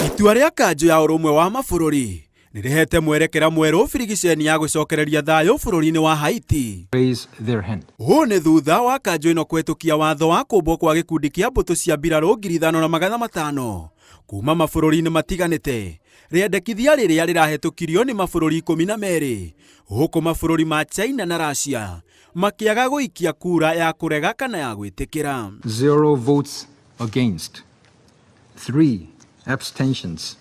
Itua rĩa kanjũ ya ũrũmwe wa mabũrũri nĩ rĩhete mwerekera mwerũ birigiceni ya gũcokereria thayũ bũrũri-inĩ wa Haiti. Raise their hand. Ũũ nĩ thutha wa kanjũ ĩno kũhetũkia watho wa kũmbwo kwa gĩkundi kĩa mbũtũ cia mbirarũ 5,500 kuma mabũrũri-inĩ matiganĩte. Rĩendekithia rĩrĩa rĩrahetũkirio nĩ mabũrũri 12 gũkũ mabũrũri ma China na Russia makĩaga gũikia kura ya kũrega kana ya gwĩtĩkĩra. 0 votes against. 3 abstentions.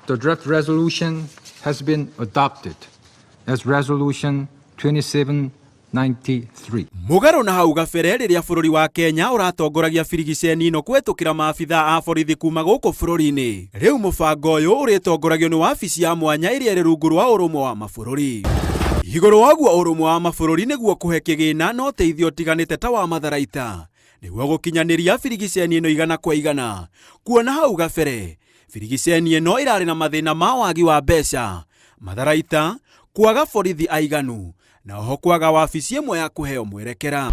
The draft resolution has been adopted as Resolution 2793. Mũgarũ na hau gabere rĩrĩa bũrũri wa Kenya ũratongoragia birigiceni ĩno kũhetũkĩra maabitha a borithi kuma gũkũ bũrũri-inĩ. Rĩu mũbango ũyũ ũrĩtongoragio nĩ wabici ya mwanya ĩrĩa ĩrĩ rungu rwa ũrũmwe wa mabũrũri. Igũrũ wa ũguo ũrũmwe wa mabũrũri nĩguo kũhe kĩgĩna na ũteithio ũtiganĩte ta wa matharaita nĩguo gũkinyanĩria birigiceni ĩno 100%. Kuona hau gabere birigiceni ĩno ĩrarĩ na mathĩna ma wagi wa mbeca, matharaita, kwaga borithi aiganu na oho kwaga wabici ĩmwe ya kũheo mwerekera.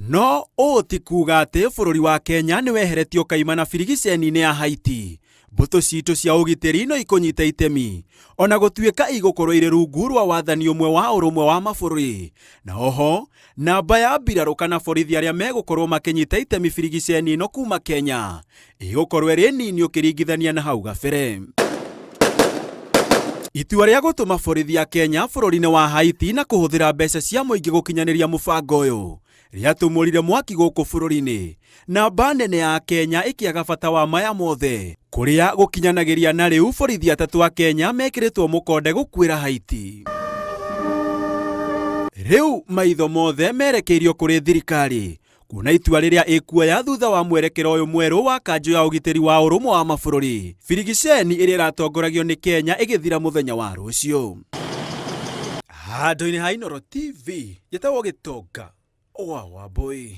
No ũũ ti kuga atĩ bũrũri wa Kenya nĩ weheretio kaimana birigiceni-inĩ ya Haiti. Mbũtũ citũ cia ũgitĩri no ikũnyita itemi ona gũtuĩka igũkorwo irĩ rungu rwa wathani ũmwe wa ũrũmwe wa mabũrũri. Na oho namba ya mbirarũ kana borithi arĩa megũkorwo makĩnyita itemi birigiceni ĩno kuma Kenya ĩgũkorwo ĩrĩ nini ũkĩringithania na hau gabere. Itua rĩa gũtũma borithi a Kenya bũrũri-inĩ wa Haiti na kũhũthĩra mbeca cia mũingĩ gũkinyanĩria mũbango ũyũ rĩatũmũrire mwaki gũkũ bũrũri-inĩ. Namba nene ya Kenya ĩkĩaga bata wa maya mothe kũrĩa gũkinyanagĩria na rĩu borithi 3 a Kenya mekĩrĩtwo mũkonde gũkuĩra Haiti. Rĩu maitho mothe merekeirio kũrĩ thirikari kuona itua rĩrĩa ĩkuoya thutha wa mwerekera ũyũ mwerũ wa kanjũ ya ũgitĩri wa ũrũmwe wa mabũrũri. Birigiceni ĩrĩa ĩratongoragio nĩ Kenya ĩgĩthira mũthenya wa rũciũ. Handũ-inĩ ha Inooro TV, njĩtagwo Gĩtonga wa Wambũi.